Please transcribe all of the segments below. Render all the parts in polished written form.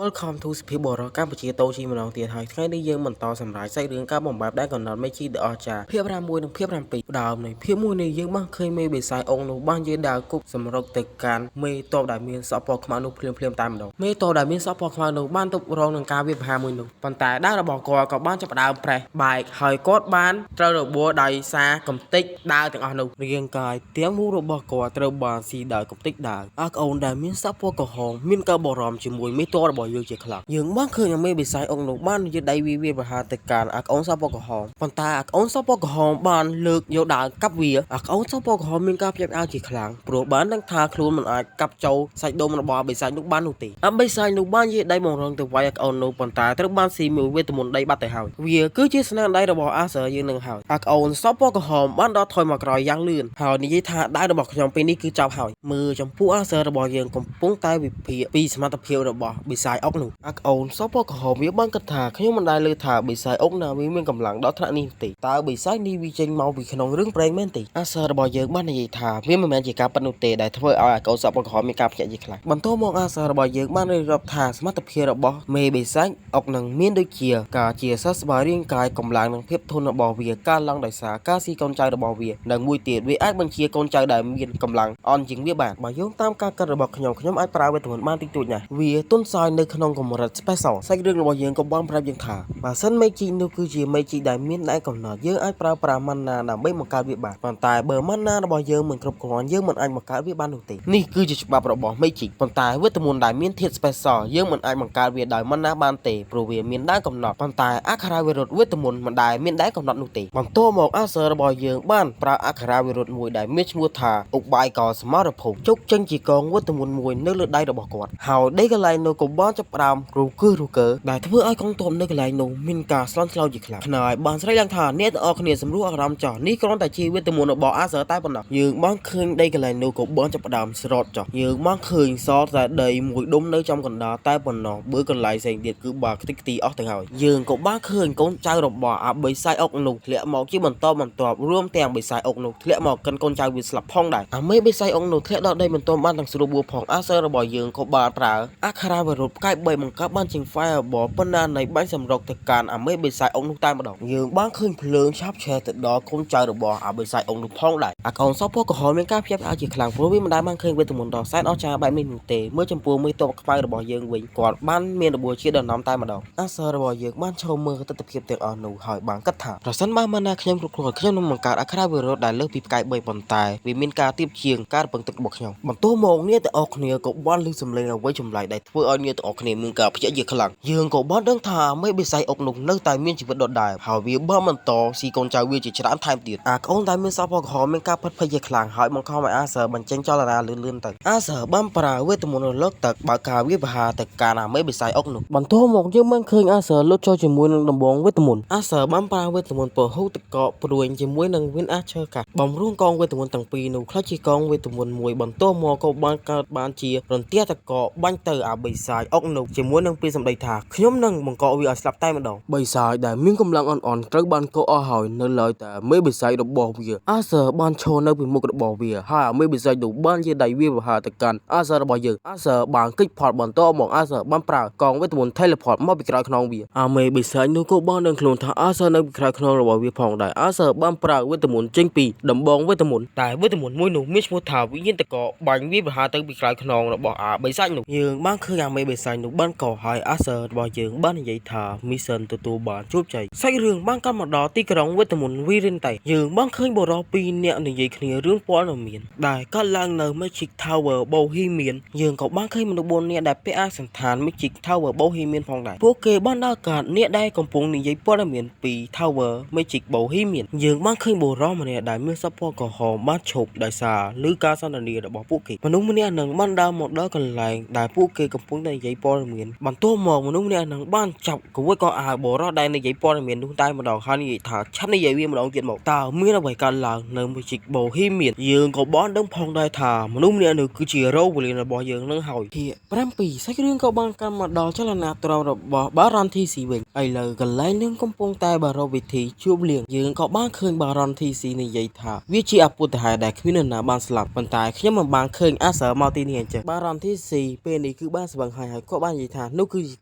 Welcome to សភាពបរោះកម្ពុជាតូជីម្ដងទៀតហើយថ្ងៃនេះយើងបន្តសម្រាយសាច់រឿងការបំបែបដែលកំណត់មេជីដ៏អស្ចារ្យភាគ6និងភាគ7ដើមនៃភាគ1នេះយើងបានឃើញមេបិសាយអង្គនោះបានយាដាវគប់សម្រុកទៅកាន់មេតបដែលមានសក់ពណ៌ខ្មៅនោះភ្លាមភ្លាមតែម្ដងមេតបដែលមានសក់ពណ៌ខ្មៅនោះបានទប់រងនឹងការវាយប្រហារមួយនោះប៉ុន្តែដាវរបស់គាត់ក៏បានចាប់ផ្ដើមប្រេះបែកហើយគាត់បានត្រូវរបួសដោយសារកំទេចដាវទាំងអស់នោះរាងកាយទាំងមូលរបស់គាត់ត្រូវបានស៊ីដោយកំទេចដាវអាក្អូនដែលមានសក់ពណ៌ក្រហមមានការបារម្ភជាមួយមេតបរបស់យើងជាខ្លាំងយើងបានឃើញមេបិសាយអង្គនោះបានយកដៃវាវាប្រហារទៅកាន់អាក្អូនសក់ពណ៌ក្រហមប៉ុន្តែអាក្អូនសក់ពណ៌ក្រហមបានលើកយកដាវកាប់វាអាក្អូនសក់ពណ៌ក្រហមមានការភ្ញាក់ផ្អើលជាខ្លាំងព្រោះបានដឹងថាខ្លួនមិនអាចកាប់ចូលសាច់ដុំរបស់បិសាចនោះបាននោះទេអាបិសាចនោះបានយាដៃបង្រងទៅវាយអាក្អូននោះប៉ុន្តែត្រូវបានស៊ីមួយវេទមន្តដីបាត់ទៅហើយវាគឺជាស្នាដៃរបស់អាសើយើងនឹងហើយអាក្អូនសក់ពណ៌ក្រហមបានដកថយមកក្រោយយ៉ាងលឿនហើយនិយាយថាដាវរបស់ខ្ញុំពេលនេះគឺចប់ហើយមើលចំពោះអាសើរបស់យើងកំពុងតែវិភាគពីសមត្ថភាពរបស់បិសាចអុកនោះអាក្អូនសក់ពណ៌ក្រហមវាបានគិតថាខ្ញុំមិនដែលលើថាបិសាចអុកណាវាមានកម្លាំងដល់ថ្នាក់នេះទេតើបិសាចនេះវាចេញមកពីក្នុងរឿងព្រេងមែនទេអាសើរបស់យើងបាននិយាយថាវាមិនមែនជាការពិតនោះទេដែលធ្វើឲ្យអាកូនសក់ពណ៌ក្រហមមានការភ្ញាក់ជាខ្លាំងបន្ទាប់មកអាសើរបស់យើងបានរៀបរាប់ថាសមត្ថភាពរបស់មេបិសាចអុកនឹងមានដូចជាការជាសះស្បើយរាងកាយកម្លាំងនិងភាពធន់របស់វាការឡើងដោយសារការស៊ីកូនចៅរបស់វានិងមួយទៀតវាអាចបញ្ជាកូនចៅដែលមានកម្លាំងអន់ជាងវាបានបើយោងតាមការគិតរបស់ខ្ញុំខ្ញុំអាចប្រើវេទមន្តបានតិចតួចណាស់វាទន់ខ្សោយនៅក្នុងកម្រិត special សាច់រឿងរបស់យើងក៏បានប្រាប់យើងថាបើសិន magic នោះគឺជា magic ដែលមានដែនកំណត់យើងអាចប្រើប្រាស់ mana ដើម្បីបង្កើតវាបានប៉ុន្តែបើ mana របស់យើងមិនគ្រប់គ្រាន់យើងមិនអាចបង្កើតវាបាននោះទេនេះគឺជាច្បាប់របស់ magic ប៉ុន្តែវេទមន្តដែលមានធាតុ special យើងមិនអាចបង្កើតវាដោយ mana បានទេព្រោះវាមានដែនកំណត់ប៉ុន្តែអក្ខរាវិរុទ្ធវេទមន្តមិនដែលមានដែនកំណត់នោះទេបន្ទាប់មកអាសើរបស់យើងបានប្រើអក្ខរាវិរុទ្ធមួយដែលមានឈ្មោះថាឧបាយកសមរភូមិជោគចេញជាកងវេទមន្តមួយនៅលើដៃរបស់គាត់ហើយដីកន្លែងនោះក៏បានចាប់ផ្ដើមរូគឺរូកើដែលធ្វើឲ្យកងទ័ពនៅកន្លែងនោះមានការស្លន់ស្លោជាខ្លាំងខ្នើយបានស្រែកឡើងថាអ្នកទាំងអស់គ្នាសម្រួលអារម្មណ៍ចោះនេះគ្រាន់តែជាវេទមន្តរបស់អាសើតែប៉ុណ្ណោះយើងបានឃើញដីកន្លែងនោះក៏បានចាប់ផ្ដើមស្រត់ចោះយើងបានឃើញសល់តែដីមួយដុំនៅចំកណ្ដាលតែប៉ុណ្ណោះបើកន្លែងផ្សេងទៀតគឺបាខ្ទេចខ្ទីអស់ទៅហើយយើងក៏បានឃើញកូនចៅរបស់អាបិសាចអុកនោះធ្លាក់មកជាបន្តបន្ទាប់រួមទាំងបិសាចអុកនោះធ្លាក់មកកិនកូនចៅវាស្លាប់ផងដែរអាមេបិសាចអុកនោះធ្លាក់ដល់ដីមិនទាន់បានទាំងស្រួលបួផងអាសើរបស់យើងក៏បានប្រើអក្ខរាវិរុទ្ធផ្កាយ3បង្កើតបានជាង Fireball ប៉ុន្តែនៃបាញ់សម្រុកទៅកាន់អាមេបិសាចអុកនោះតែម្ដងយើងបានឃើញភ្លើងឆាបឆេះទៅដល់កូនចៅរបស់អាបិសាចអុកនោះផងដែរអាកូនសពពណ៌ក្រហមមានការភ្ញាក់ផ្អើលជាខ្លាំងព្រោះវាមិនដែលបានឃើញវេទមន្តដ៏សែនអស្ចារ្យបែបនេះនោះទេមើលចំពោះមេតបខ្មៅរបស់យើងវិញគាត់បានមានរបួសជាដំណំតែម្ដងអាសរបស់យើងបានឈរមើលទស្សនវិជ្ជាទាំងអស់នោះហើយបានគិតថាប្រសិនបើមិនណាខ្ញុំគ្រប់គ្រាន់ខ្ញុំនឹងបង្កើតអក្ខរាវិរុទ្ធដែលលើសពីផ្កាយ3ប៉ុន្តែវាមានការទៀបជាងការរំពឹងទុករបស់ខ្ញុំបន្ទាប់មកអ្នកទាំងអស់គ្នាក៏បានឮសំឡេងអ្វីចម្លែកដែលធ្វើឲ្យអ្នកទាំងអស់គ្នាមានការភ្ញាក់ជាខ្លាំងយើងក៏បានដឹងថាមេបិសាចអុកនោះនៅតែមានជីវិតដដែលហើយវាបានបន្តស៊ីកូនចៅវាជាច្រើនថែមទៀតអាក្អូនដែលមានសក់ពណ៌ក្រហមមានការផិតភ័យជាខ្លាំងហើយបង្ខំឲ្យអាសើបញ្ចេញចលនាលឿនៗទៅអាសើបានប្រើវេទមន្តរលកទឹកបើកការវាយប្រហារទៅកាន់អាមេបិសាចអុកនោះបន្ទាប់មកយើងបានឃើញអាសើលុតចូលជាមួយនឹងដំបងវេទមន្តអាសើបានប្រើវេទមន្តពហុទឹកកកព្រួញជាមួយនឹងវិនអាឈើកាបំរុងកងវេទមន្តទាំងពីរនោះខ្លះជាកងវេទមន្តមួយបន្ទាប់មកក៏បានកើតបានជារន្ទះតកកបាញ់ទៅអាបិសាចអុកនោះជាមួយនឹងពាក្យសម្ដីថាខ្ញុំនឹងបង្កវាឲ្យស្លាប់តែម្ដងបិសាចដែលមានកម្លាំងអន់ៗត្រូវបានកកអស់ហើយនៅឡើយតែមេបិសាចរបស់វាអាសើបានឈរនៅពីមុខរបស់វាហើយអាមេបិសាចនោះបានជាដៃវាប្រហារទៅកាន់អាសើរបស់យើងអាសើបានគេចផុតបន្ទាប់មកអាសើបានប្រើកងវេទមន្ត teleport មកពីក្រោយខ្នងវាអាមេបិសាចនោះក៏បានដឹងខ្លួនថាអាសើនៅពីក្រោយខ្នងរបស់វាផងដែរអាសើបានប្រើវេទមន្តចេញពីដំបងវេទមន្តតែវេទមន្តមួយនោះមានឈ្មោះថាវិញ្ញាណតកបាញ់វាប្រហារទៅពីក្រោយខ្នងរបស់អាបិសាចនោះយើងបានឃើញអាមេបិសាចនោះបានកហើយអាសើរបស់យើងបាននិយាយថា mission ទទួលបានជោគជ័យសាច់រឿងបានកាត់មកដល់ទីក្រុងវេទមន្តវីរិនតេយើងបានឃើញបុរសពីរនាក់និយាយគ្នារឿងព័ត៌មានដែលកើតឡើងនៅ Magic Tower Bohemian យើងក៏បានឃើញមនុស្ស4នាក់ដែលពាក់អាវសន្តាន Magic Tower Bohemian ផងដែរពួកគេបានដើរកាត់អ្នកដែលកំពុងនិយាយព័ត៌មានពី Tower Magic Bohemian យើងបានឃើញបុរសម្នាក់ដែលមានសពពណ៌ក្រហមបានឈប់ដោយសារឮការសន្ទនារបស់ពួកគេមនុស្សម្នាក់នឹងបានដើរមកដល់កន្លែងដែលពួកគេកំពុងតែនិយាយព័ត៌មានបន្ទាប់មកមនុស្សម្នាក់នឹងបានចាប់កួយកអាវបុរសដែលនិយាយព័ត៌មាននោះតែម្ដងហើយនិយាយថាឆាប់និយាយវាម្ដងទៀតមកតើមានអ្វីកើតឡើងនៅ Magic Bohemian យើងក៏បានដឹងផងដែរថាមនុស្សម្នាក់នោះគឺជារ៉ូវលីនរបស់យើងនឹងហើយភាគ7សាច់រឿងក៏បានកាន់មកដល់ចលនាទ្រាំរបស់ Baron TC វិញឥឡូវកន្លែងនឹងកំពុងតែបារោវិធីជួបលៀងយើងក៏បានឃើញ Baron TC និយាយថាវាជាអពុទ្ធហេតុដែលគ្មាននរណាបានស្លាប់ប៉ុន្តែខ្ញុំមិនបានឃើញអាសើមកទីនេះអញ្ចឹង Baron TC ពេលនេះគឺបានស្វឹងហើយហើយ គាត់បាននិយាយថានោះគឺជ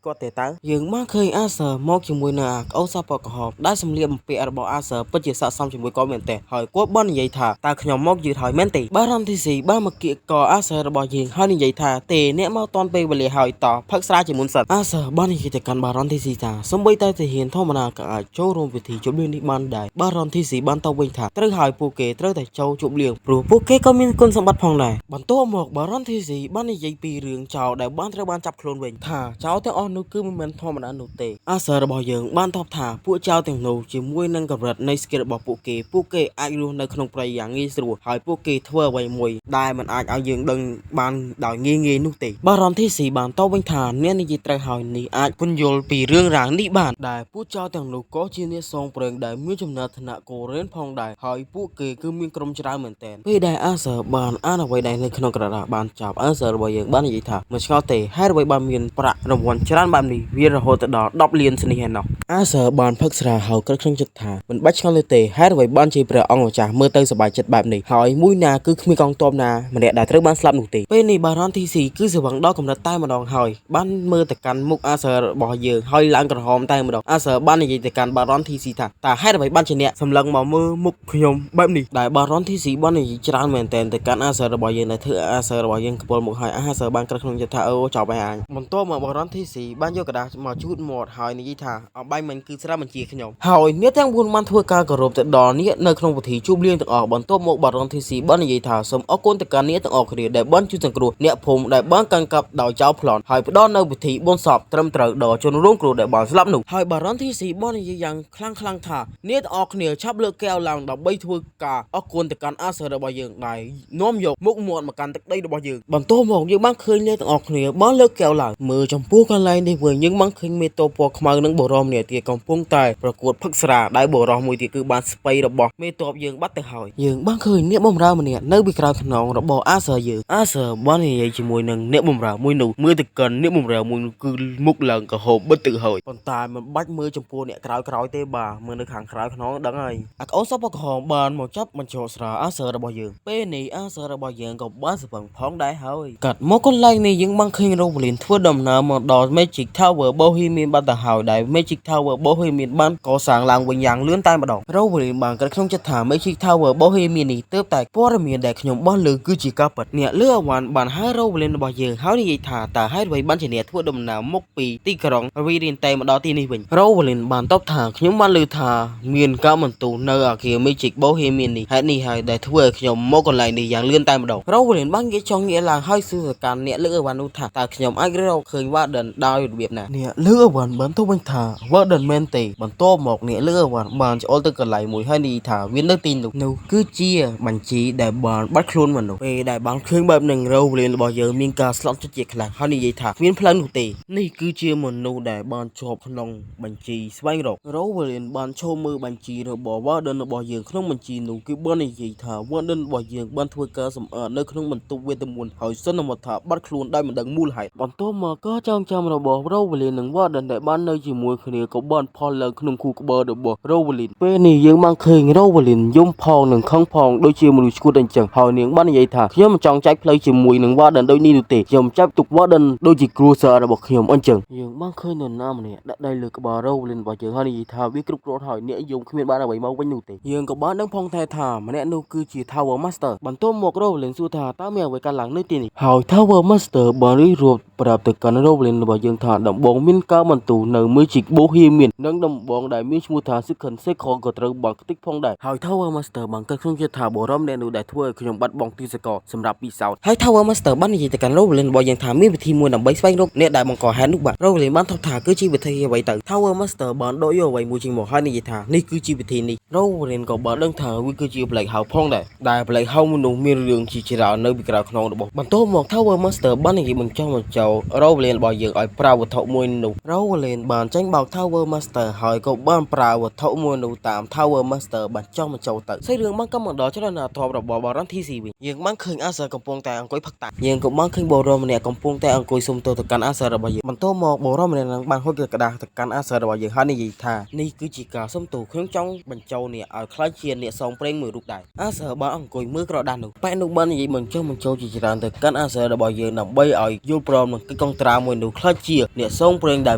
ាគាត់ទេតើយើងបានឃើញអាសឺមកជាមួយនឹងអាក្អូនសាពណ៌ក្រហមដែលសម្លៀកបំពាក់របស់អាសឺពិតជាស័ក្តិសមជាមួយគាត់មែនទេហើយគាត់បាននិយាយថាតើខ្ញុំមកយឺតហើយមែនទេបារ៉ាន់ធីស៊ីបានមកគៀកកអាសឺរបស់យើងហើយនិយាយថាទេអ្នកមកតាន់ពេលវេលាហើយតផឹកស្រាជាមុនសិនអាសឺបាននិយាយទៅកាន់បារ៉ាន់ធីស៊ីថាសំបីតែទាហានធម្មតាក៏អាចចូលរួមពិធីជប់លៀងនេះបានដែរបារ៉ាន់ធីស៊ីបានតបវិញថាត្រូវហើយពួកគេត្រូវតែចូលជប់លៀងព្រោះពួកគេក៏មានគុណសម្បត្តិផងដែរបន្ទាប់មកបារ៉ាន់ធីស៊ីបាននិយាយពីរឿងចោរដែលបានត្រូវបានចាប់ខ្លួនវិញថាចោរទាំងអស់នោះគឺមិនមែនធម្មតានោះទេអាសឺរបស់យើងបានតបថាពួកចោរទាំងនោះជាមួយនឹងកម្រិតនៃ skill របស់ពួកគេពួកគេអាចរស់នៅក្នុងព្រៃយ៉ាងងាយស្រួលហើយពួកគេធ្វើអ្វីមួយដែលមិនអាចឲ្យយើងដឹងបានដោយងាយងាយនោះទេបារ៉ុនធីស៊ីបានតបវិញថាអ្នកនិយាយត្រូវហើយនេះអាចពន្យល់ពីរឿងរ៉ាវនេះបានដែលពួកចោរទាំងនោះក៏ជាអ្នកសងព្រេងដែលមានចំណាត់ថ្នាក់កូរ៉េនផងដែរហើយពួកគេគឺមានក្រុមច្រើនមែនទែនពេលដែលអាសឺបានអានអ្វីដែលនៅក្នុងក្រដាសបានចប់អាសឺរបស់យើងបាននិយាយថាមិនឆ្ងល់ទេហេតុអ្វីបានមានប្រាក់រង្វាន់ច្រើនបែបនេះវារហូតទៅដល់10លានស្នេះឯណោះអាសឺបានផឹកស្រាហើយគិតក្នុងចិត្តថាមិនបាច់ឆ្ងល់នោះទេហេតុអ្វីបានជាព្រះអង្គម្ចាស់មើលទៅសប្បាយចិត្តបែបនេះហើយមួយណាគឺគ្មានកងទ័ពណាម្នាក់ដែលត្រូវបានស្លាប់នោះទេពេលនេះបារ៉ុនធីស៊ីគឺស្វឹងដល់កម្រិតតែម្ដងហើយបានមើលទៅកាន់មុខអាសឺរបស់យើងហើយឡើងក្រហមតែម្ដងអាសឺបាននិយាយទៅកាន់បារ៉ុនធីស៊ីថាតើហេតុអ្វីបានជាអ្នកសម្លឹងមកមើលមុខខ្ញុំបែបនេះដែលបារ៉ុនធីស៊ីបាននិយាយច្រើនមែនទែនទៅកាន់អាសឺរបស់យើងដែលធ្វើឲ្យអាសឺរបស់យើងខ្ពល់មុខហើយអាសឺបានក្រឹកក្នុងចិត្តថាអូចប់ហើយអញបន្ទាប់មកបារ៉ុនធីស៊ីបានយកក្រដាសមកជូតមាត់ហើយនិយាយថាអបាយមិញគឺស្រាប់បញ្ជាខ្ញុំហើយអ្នកទាំង4បានធ្វើការគោរពទៅដល់អ្នកនៅក្នុងពិធីជួបលៀងទាំងអស់បន្ទាប់មកបារ៉ុនធីស៊ីបាននិយាយថាសូមអរគុណទៅកាន់អ្នកទាំងអស់គ្នាដែលបានជួយសង្គ្រោះអ្នកភូមិដែលបានកាន់កាប់ដោយចៅប្លន់ហើយផ្ដល់នៅពិធីបុណ្យសពត្រឹមត្រូវដល់ជនរងគ្រោះដែលបានស្លាប់នោះហើយបារ៉ុនធីស៊ីបាននិយាយយ៉ាងខ្លាំងខ្លាំងថាអ្នកទាំងអស់គ្នាឆាប់លើកកែវឡើងដើម្បីធ្វើការអរគុណទៅកាន់អាសឺរបស់យើងដែលនាំយកមុខមាត់មកកាន់ទឹកដីរបស់យើងបន្ទាប់មកយើងបានឃើញអ្នកទាំងអស់គ្នាបានលើកកែវឡើងមើលចំពោះកន្លែងនេះវិញយើងបានឃើញមេតបពណ៌ខ្មៅនិងបរមម្នាក់ទៀតកំពុងតែប្រកួតផឹកស្រាដែលបរោះមួយទៀតគឺបានស្បៃរបស់មេតបយើងបាត់ទៅហើយយើងបានឃើញអ្នកបំរើម្នាក់នៅពីក្រៅខ្នងរបស់អាសឺយើងអាសឺបាននិយាយជាមួយនឹងអ្នកបំរើមួយនោះមើលទៅកាន់អ្នកបំរើមួយនោះគឺមុខឡើងក្រហមបិទទៅហើយប៉ុន្តែមិនបាច់មើលចំពោះអ្នកក្រៅក្រោយទេបាទមើលនៅខាងក្រៅខ្នងដឹងហើយអាក្អូនសពក្រហមបានមកចាប់បញ្ចុះស្រាអាសឺរបស់យើងពេលនេះអាសឺរបស់យើងក៏បានស្ពឹងផងដែរហើយកាត់មកកន្លែងនេះយើងបានឃើញរ៉ូវលីនធ្វើដំណើរមកដល់ Magic Tower Bohemian បាត់ទៅហើយដែល Magic Tower Bohemian បានកសាងឡើងវិញយ៉ាងលឿនតែម្ដងរ៉ូវលីនបានគិតក្នុងចិត្តថា Magic Tower Bohemian នេះទើបតែព័ត៌មានដែលខ្ញុំបោះលើគឺជាការពិតអ្នកលឺអាវ៉ាន់បានហៅរ៉ូវលីនរបស់យើងហើយនិយាយថាតើហេតុអ្វីបានជាអ្នកធ្វើដំណើរមកពីទីក្រុងវីរៀនតេមកដល់ទីនេះវិញរ៉ូវលីនបានតបថាខ្ញុំបានឮថាមានការបន្ទូនៅអាគារ Magic Bohemian នេះហេតុនេះហើយដែលធ្វើឲ្យខ្ញុំមកកន្លែងនេះយ៉ាងលឿនតែម្ដងរ៉ូវលីនបាននិយាយចង់ងាកឡើងហើយសួរទៅកាន់អ្នកលើកអីវ៉ាន់នោះថាតើខ្ញុំអាចរកឃើញ Warden ដោយរបៀបណាអ្នកលើកអីវ៉ាន់បានតបវិញថា Warden មែនទេបន្ទាប់មកអ្នកលើកអីវ៉ាន់បានឆ្អល់ទៅកន្លែងមួយហើយនិយាយថាវានៅទីនោះនោះគឺជាបញ្ជីដែលបានបាត់ខ្លួនមនុស្សពេលដែលបានឃើញបែបនឹងរ៉ូវលីនរបស់យើងមានការស្លន់ចិត្តជាខ្លាំងហើយនិយាយថាគ្មានផ្លូវនោះទេនេះគឺជាមនុស្សដែលបានជាប់ក្នុងបញ្ជីស្វែងរករ៉ូវលីនបានឈរមើលបញ្ជីរបស់ Warden របស់យើងក្នុងបញ្ជីនោះគឺបាននិយាយថា Warden របស់យើងបានធ្វើការសម្អាតនៅក្នុងបន្ទប់វេទមន្តហើយសន្មតថាបាត់ខ្លួនដោយមិនដឹងមូលហេតុបន្ទាប់មកក៏ចងចាំរបស់រ៉ូវលីននិង Warden ដែលបាននៅជាមួយគ្នាក៏បានផុសឡើងក្នុងខួរក្បាលរបស់រ៉ូវលីនពេលនេះយើងបានឃើញរ៉ូវលីនយំផងនិងខឹងផងដូចជាមនុស្សឈួតអញ្ចឹងហើយនាងបាននិយាយថាខ្ញុំមិនចង់ចែកផ្លូវជាមួយនឹង Warden ដូចនេះនោះទេខ្ញុំចាប់ទុក Warden ដូចជាគ្រួសាររបស់ខ្ញុំអញ្ចឹងយើងបានឃើញនរណាម្នាក់ដាក់ដៃលើក្បាលរ៉ូវលីនរបស់យើងហើយនិយាយថាវាគ្រប់គ្រាន់ហើយអ្នកយំគ្មានបានអ្វីមកវិញនោះទេយើងក៏បានដឹងផងដែរថាម្នាក់នោះគឺជា Tower Master បន្ទាប់មករ៉ូវលីនសួរថាតើមានអ្វីកើតឡើងនៅទីនេះហើយ Tower Master បានរៀបរាប់ប្រាប់ទៅកាន់រ៉ូវលីនរបស់យើងថាដំបងមានការបន្ទូនៅ Magic Bohemian និងដំបងដែលមានឈ្មោះថា Second Circle ក៏ត្រូវបានខ្ទេចផងដែរហើយ Tower Master បានគិតក្នុងចិត្តថាបរមអ្នកនោះដែលធ្វើឲ្យខ្ញុំបាត់បង់ទីសកលសម្រាប់ពិសោធន៍ហើយ Tower Master បាននិយាយទៅកាន់រ៉ូវលីនរបស់យើងថាមានវិធីមួយដើម្បីស្វែងរកអ្នកដែលបង្កហេតុនោះបាទរ៉ូវលីនបានថបថាគឺជាវិធីអ្វីទៅ Tower Master បានដកយកអ្វីមួយចេញមកហើយនិយាយថានេះគឺជាវិធីនេះរ៉ូវលីនក៏បានដឹងថាវាគឺជា Black House ផងដែរដែល Black House មនុស្សមានរឿងជាច្រើននៅពីក្រៅខ្នងរបស់បន្ទាប់មក Tower Master បាននិយាយបញ្ចុះបញ្ចូលរ៉ូវលីនរបស់យើងឲ្យប្រើវត្ថុមួយនោះរ៉ូវលីនបានចេញបោក Tower Master ហើយក៏បានប្រើវត្ថុមួយនោះតាម Tower Master បញ្ចុះបញ្ចូលទៅសាច់រឿងបានក៏មកដល់ចលនាធម៌របស់ Baron TC វិញយើងបានឃើញអាសឺកំពុងតែអង្គុយផឹកតាយើងក៏បានឃើញបរិមម្នាក់កំពុងតែអង្គុយសុំទោសទៅកាន់អាសឺរបស់យើងបន្ទាប់មកបរិមម្នាក់នឹងបានហុចក្រដាសទៅកាន់អាសឺរបស់យើងហើយនិយាយថានេះគឺជាការសុំទោសខ្ញុំចង់បញ្ចូលអ្នកឲ្យក្លាយជាអ្នកសងព្រេងមួយរូបដែរអាសឺបានអង្គុយមើលក្រដាសនោះប៉ែនោះបាននិយាយបញ្ចុះបញ្ចូលជាច្រើនទៅកាន់អាសឺរបស់យើងដើម្បីឲ្យយល់ព្រមនឹង កិច្ចកុងត្រាមួយនោះខ្លាចជាអ្នកសងព្រេងដែល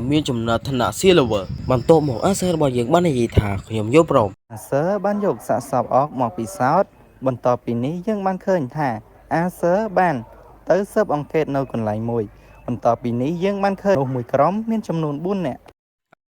មានចំណាត់ថ្នាក់ Silver បន្ទាប់មកអាសឺរបស់យើងបាននិយាយថាខ្ញុំយល់ព្រម អាសឺបានយកសាកសពអកមកពិសោធន៍បន្ទាប់ពីនេះយើងបានឃើញថាអាសឺបានទៅស៊ើបអង្កេតនៅកន្លែងមួយ បន្ទាប់ពីនេះយើងបានឃើញមនុស្សមួយក្រុមមានចំនួន4នាក់។